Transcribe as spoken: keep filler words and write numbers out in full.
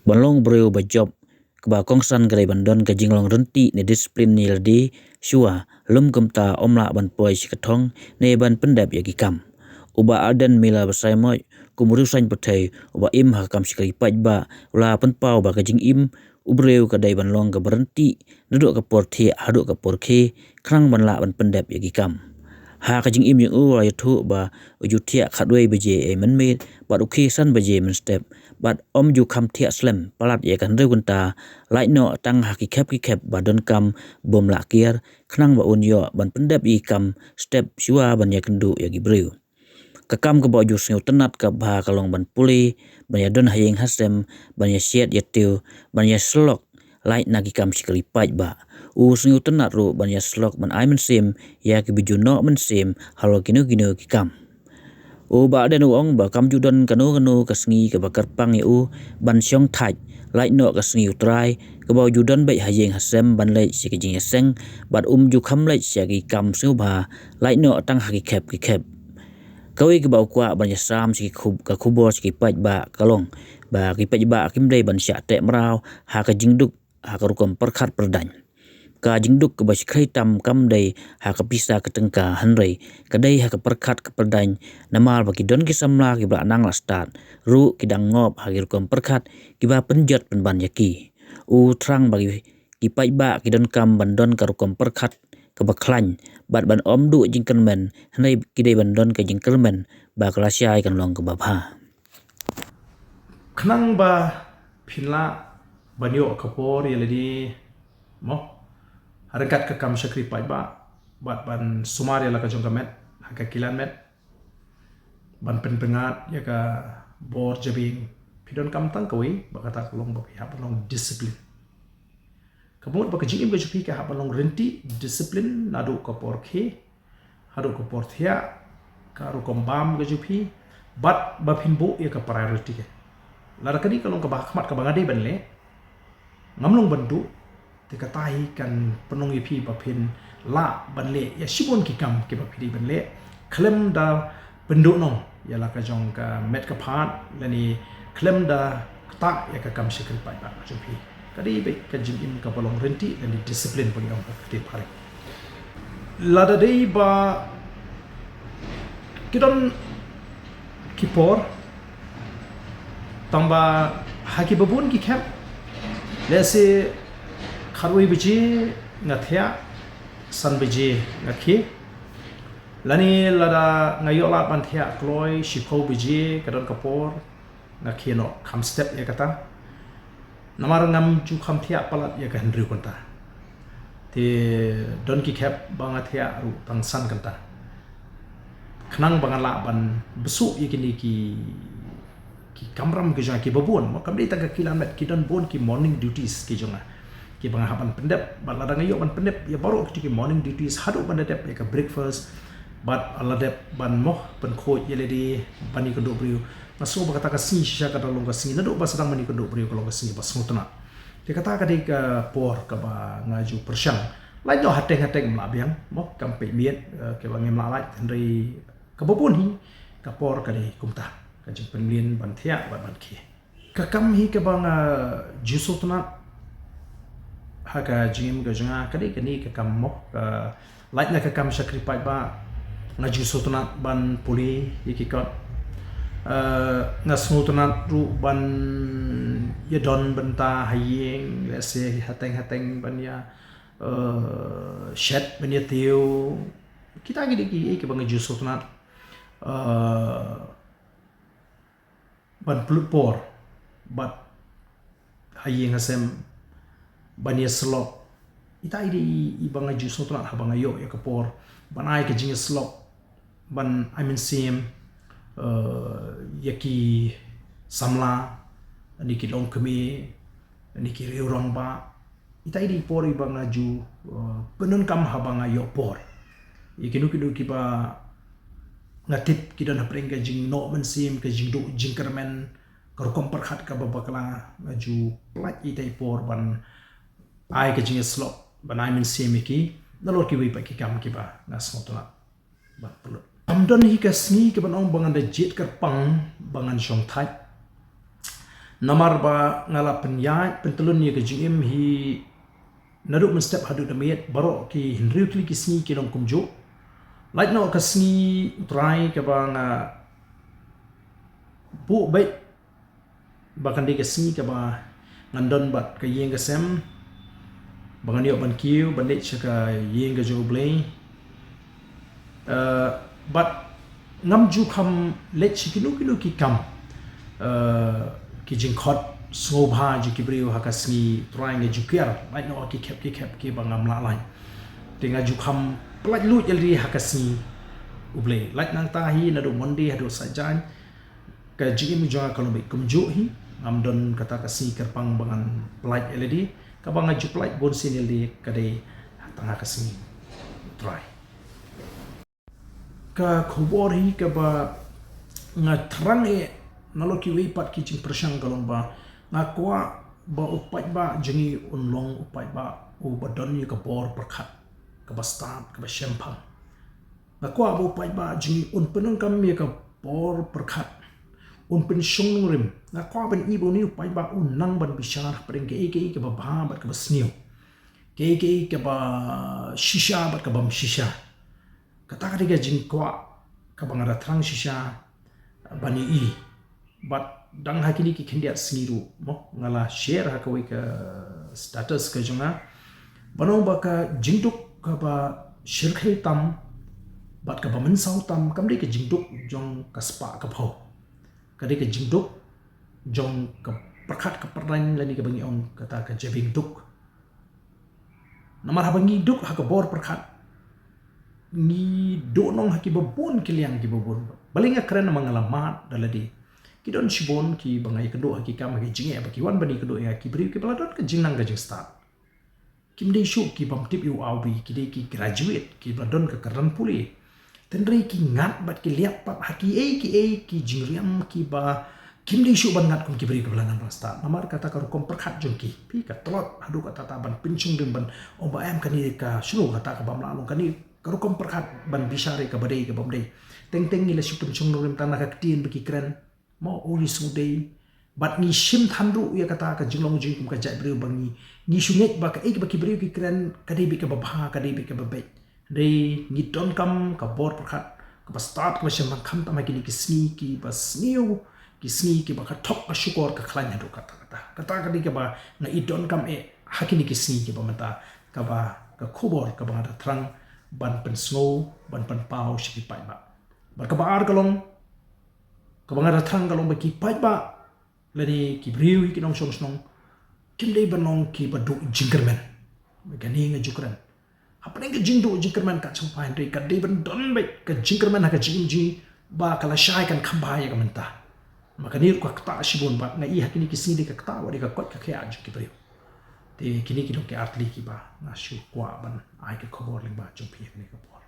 Ban long briew ba jop kaba kongsan ka dei ban don ka jinglong rynti ne discipline ïa lade shuwa, lym kumta ym lah ban poi sha ka thong ne ban pyndep ïa ki kam. U Bah Ardent Miller Basaiawmoit, kum u riewsaiñ pyrthei uba im ha ka kam shakri paidbah, u la pynpaw ba ka jingim u briew ka dei ban long kaba rynti naduh ka por thiah haduh ka por khie, khnang ban lah ban pyndep ïa ki kam. Ha ka jingim jong u la ïathuh ba u ju thiah khatwei baje mynmiet bad u khie san baje mynstep, bad ym ju kham thiah slem palat ïa ka hynriew kynta, lait noh tang ha ki khep ki khep ba donkam bym lah kiar, khnang ba un ïoh ban pyndep ïa ki kam step shuwa ban ïakynduh ïa ki briew. Ka kam kaba u ju sngewtynnat ka bha ka long ban pule, ban ïadon ha ïing ha sem, ban ïashet ïatiew, ban ïasyllok lait na ki kam shakri paidbah. U sngewtynnat ruh ban ïasyllok ban ai mynsiem ïa kiba ju noh mynsiem halor kino kino ki kam. U Bah Ardent u ong ba kam ju don kano kano ka sngi kaba kyrpang ïa u ban shong thait, lait noh ka sngi U Trai kaba u ju don beit ha ïing ha sem ban leit sha ki jingïaseng, bad um ju kham leit sha ki kam sngewbha, lait noh tang ha ki khep ki khep. Kawei kaba u kwah ban ïasam sha ki khub-, ka khubor sha ki paidbah ka long ba ki paidbah kim dei ban shah teh mraw ha ka jingduk ha ka rukom pyrkhat pyrdaiñ. Ka jingduk kaba shyrkhei tam kam dei ha ka pisa ka tyngka, hynrei ka dei ha ka pyrkhat ka pyrdaiñ, namar ba ki don ki samla kiba la nang la stad ruh ki dang ngop ha ki rukom pyrkhat kiba pynjot pynban ïa ki. U thrang ba ki, ki paidbah ki donkam ban don ka rukom pyrkhat kaba khlaiñ bad ban ym duh jingkyrmen, hynrei ki dei ban don ka jingkyrmen ba ka lashai kan long kaba bha. Khnang ba phin lah ban ïoh ka por ïa lade, mo, ryngkat ka kam shakri paidbah, bad ban sumar ïa la ka jong ka met ha ka kilan met, ban pynpyngngad ïa ka bor jabieng, phi donkam tang kawei, ba kata ka long ba phi hap ban long discipline. Ka mut ba ka jingim ka jong phi ka hap ban long rynti, discipline, naduh ka por khie haduh ka por thiah, ka rukom bam ka jong phi, bad ba phin buh ïa ka priority ka. Lada kane ka long kaba ha khmat kaba nga dei ban leh, ngam long ban duh, te kata hi kan pynlong ïa phi ba phin lah ban leh ïa shibun ki kam kiba phi dei ban leh, khlem da pynduhnong ïa la ka jong ka met ka phad, lane khlem da ktah ïa ka kam shakri paidbah ka jong phi. Ka dei beit ka jingim kaba long rynti lane discipline ba ngi ong ha ka ktien phareng. Lada dei ba ki don ki por, tang ba ha kiba bun ki khep, lehse khatwei baje nga thiah, san baje nga khie. Lane lada nga ïoh lad ban thiah kloi shiphew baje, ka don ka por nga khie noh kham step ïa kata. Namar ngam ju kham thiah palat ïa ka hynriew kynta. Te don ki khep ba nga thiah ruh tang san kynta, khnang ba nga lah ban bsuh ïa kine ki, ki kamram ki jong nga kiba bun. Mo, kam dei tang ka kilan met, ki don bun ki morning duties ki jong nga kiba nga hap ban pyndep. Bad lada nga ïoh ban pyndep ïa baroh kito ki morning duties haduh ban da dep ïa ka breakfast, bad la dep ban, mo, pynkhuid ïa lade ban ïakynduh briew, nga sngew ba kata ka sngi shisha ka da long ka sngi, naduh ba sdang ban ïakynduh briew ka long ka sngi ba sngewtynnat. Te kata ka dei ka por kaba nga ju pyrshang. Lait noh hateng hateng ym lah biang, mo, kam peit miet, eh, kaba ngim lah lait, hynrei kaba bun hi ka por ka dei kumta, ka jingpynmlien ban thiah bad ban khie. Ka kam hi kaba nga ju sngewtynnat ha ka jingim ka jong nga ka dei kane ka kam, mo, ka lait na ka kam shakri paidbah. Nga ju sngewtynnat ban pule ïa ki kot. Eh, nga sngewtynnat ruh ban ïadon bynta ha ïing, lehse hateng hateng ban ïa, eh, shet ban ïatiew. Kita ki dei kiei kiba nga ju sngewtynnat. Eh, ban pynlut por bad ha ïing ha sem ban ïasyllok. Ita i dei i, i ba nga ju sngewtynnat haba nga ïoh ïa ka por ban ai ka jingïasyllok, ban ai mynsiem, eh, ïa ki samla, ne ki longkmie, ne ki riew rangbah. Ita i dei i por i ba nga ju, eh, pyndonkam haba nga ïoh por. Ïa kino kino kiba nga tip ki don hapdeng ka jingnoh mynsiem, ka jingduh jingkyrmen, ka rukom pyrkhat kaba bakla, nga ju pynlait ita i por ban ai ka jingïasyllok, ban ai mynsiem ïa ki nalor kiwei pat ki kam kiba nga sngewtynnat ban pynlut. Kam don hi ka sngi kaba nga ong ba ngan da jied kyrpang ba ngan shong thait. Namar ba nga la pynïaid pyntlun ïa ka jingim hi naduh mynstep haduh da miet, baroh ki hynriew tylli ki sngi ki long kumjuh. Lait noh ka sngi U Trai kaba nga buh beit ba kan dei ka sngi kaba ngan don bad ka ïing ka sem, ba ngan ïoh ban kiew ban leit sha ka ïing ka jong U Blei. Eh, bad ngam ju kham leit sha kino kino ki kam, eh, ki jingkhot sngewbha jong ki briew ha ka sngi U Trai, nga ju kiar lait noh ki khep ki khep kiba ngam lah lait. Te nga ju kham pynlait luid ïa lade ha ka sngi U Blei. Lait nangta hi naduh Monday haduh Saitjaiñ, ka jingim jong nga ka long beit kumjuh hi. Ngam don kata ka sngi kyrpang ba ngan pynlait ïa lade. Kaba nga ju pynlait bun sien ïa lade ka dei tang ha ka sngi U Trai. Ka khubor hi kaba nga thrang eh nalor kiwei pat ki jingpyrshang ka long ba nga kwah ba u paidbah jong ngi un long u paidbah uba don ïa ka bor pyrkhat kaba stad kaba shemphang. Nga kwah ba u paidbah jong ngi un pyndonkam ïa ka bor pyrkhat, un pynshong nongrim. Nga kwah ban ïohi ba une u paidbah un nang ban bishar hapdeng kaei kaei kaba bha bad kaba sniew, kaei kaei kaba shisha bad kaba ym shisha. Kata ka dei ka jingkwah kaba nga da thrang shisha ban ïohi. Bad dang ha kine ki khyndiat sngi ruh mo, nga la share ha kawei ka status ka jong nga ban ong ba ka jingduk kaba shyrkhei tam bad kaba mynsaw tam kam dei ka jingduk jong ka spah ka phew. Ka dei ka jingduk jong ka pyrkhat ka pyrdain lane kaba ngi ong kata ka jabieng duk. Namar haba ngi duk ha ka bor pyrkhat, ngi duhnong ha kiba bun ki liang kiba bun. Balei nga kren namar nga la mad da lade. Ki don shibun kiba nga ïakynduh ha ki kam ha ki jingeh ba ki wan ban ïakynduh ïa ki briew kiba la don ka jingnang ka jingstad. Kim dei shuh ki bym tip ïa u A U B, ki dei ki graduate kiba la don ka kyrdan pule. Hynrei ki ngat bad ki lap pat ha kiei kiei ki jingriam kiba kim dei shuh ban ngat kum ki briew kiba la nang ba la stad. Namar kata ka rukom pyrkhat jong ki, phi, ka tlot haduh katta katta ban pynshong nongrim ban ong ba em kane ka shano kata ka bym lah long, kane ka rukom pyrkhat ban bishar ïa kaba dei kaba ym dei. Teng teng ngi la shu pynshong nongrim tang na ka ktien ba ki kren. Mo, u ngi sngewdei. Bad ngi shim than ruh ïa kata ka jinglong jong ngi kum ka jaitbynriew ba ngi, ngi shu ngeit ba kaei kaba ki briew ki kren ka dei beit kaba bha, ka dei beit kaba beit. Hynrei ngi donkam ka bor pyrkhat kaba stad kaba shemphang khamtam ha kine ki sngi kiba sniew, ki sngi kiba ka thok ka shukor ka khlaiñ haduh katta katta. Kata ka dei kaba nga i donkam eh ha kine ki sngi kiba mynta, kaba ka khubor kaba nga da thrang ban pynsngew, ban pynpaw sha ki paidbah. Bad kaba ar ka long, kaba nga da thrang ka long ba ki paidbah lane ki briew ki nongshong shnong kim dei ban long kiba duh jingkyrmen. Kane nga ju kren. Hapdeng ka jingduh jingkyrmen ka shemphang, hynrei ka dei ban don beit ka jingkyrmen ha ka jingim jong ngi ba ka lashai kan kham bha ïa ka mynta. Ma kane ruh ka ktah shibun bad nga i ha kine ki sngi dei ka ktah wat dei ka koit ka khiah jong ki briew. Te kine ki long ki ar tylli kiba nga shu kwah ban ai ka khubor lyngba jong phi ha kane ka por.